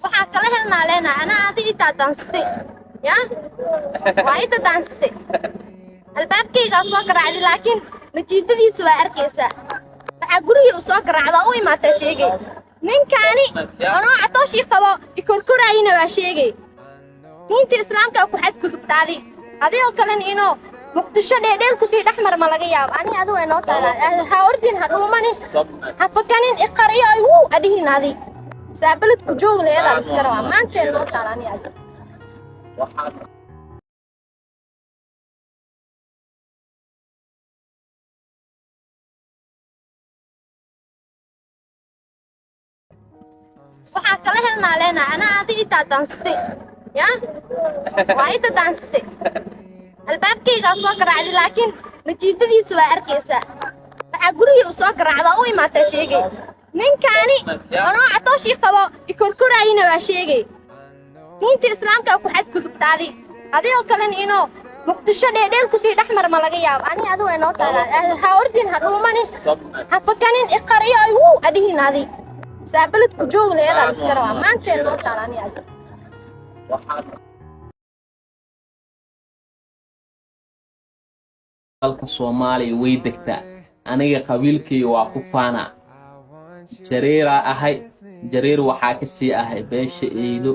Waxaa kala helnaa leenahay anaa adi i daadaansatay, ya waa i daadaansatay. Albaabkaygaa soo garaacday, laakiin natiijadiisa waa arkaysaa. Waxaa gurigii u soo garaacdaa u imaataa sheegay ninkaani anoo catooshii qabo i korkoraayina waa sheegay. Diinta Islaamka ku xadgudubtaadi, adigoo kalena inuu Muqdisho dheedheel kusii dhex mar ma laga yaabo. Ani adigu way noo taalaa. Ha ordin, ha dhuumanin, ha fakanin, iqariyo ay wuu adhihin. Adi saa beled ku joog leedaa iska rabaa. Maantee noo taala ani adi. Waxaa kala helnaa leenahay anaa adi i daadaansatay, ya waa i daadaansatay. Albaabkaygaa soo garaacday, laakiin natiijadiisa waa arkaysaa. Waxaa gurigii u soo garaacdaa u imaataa sheegay ninkaani anoo catooshii qabo i korkoraayina waa sheegay. Diinta Islaamka ku xadgudubtaadi, adigoo kalena inuu Muqdisho dheedheel kusii dhex mar ma laga yaabo. Ani adigu way noo taalaa. Ha ordin, ha dhuumanin, ha fakanin, iqariyo ay wuu adhihin. Adi saa beled ku joog leedaa iska rabaa. Maantee noo taala ani adi. Dalka Soomaaliya way degtaa. Aniga qabiilkayga waa ku faanaa. Jareeraa ahay, Jareer waxaa ka sii ahay beesha Eylo.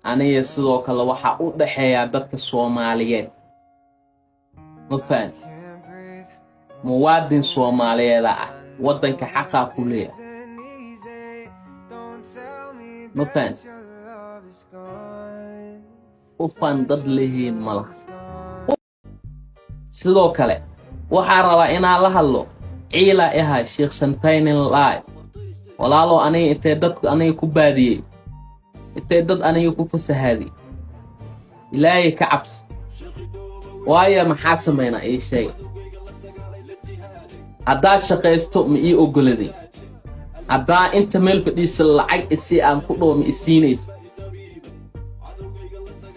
Aniga sidoo kale waxaa u dhaxeeyaa dadka Soomaaliyeed, ma fahan? Muwaadin Soomaaliyeeda ah, waddanka xaqaa ku leeyahay, ma fahan? Ufan dad lehiin ma laha. Sidoo kale waxaa rabaa inaan la hadlo ciila ahay Sheekh Shantaynin laay. Walaalow, aniga intee dadku aniga ku baadiyey, intee dad aniga ku fasahaadiyey? Ilaahay ka cabsi. Waayo, maxaa samaynaa? Ii sheega. Haddaad shaqaysto ma ii ogoladay? Haddaa inta meel fadhiisa lacag isii aan ku dhawo ma isiinaysa?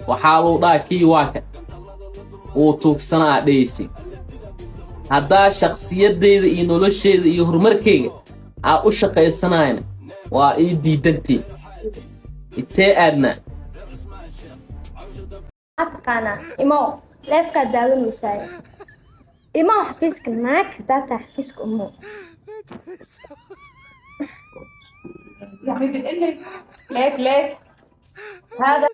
Waxaa luu dhaha kii waa ka wuu tuugsanaa dhehaysi. Haddaa shakhsiyaddayda iyo nolosheyda iyo horumarkayga aa u shaqaysanayna waa ii diidantii. Intee aadnaa? Taqaanaa, imow leefkaad daawanaysaay. Imow xafiiska naag hadaa tahay, xafiiska imow. يعني بتقلك ليك ليك هذا.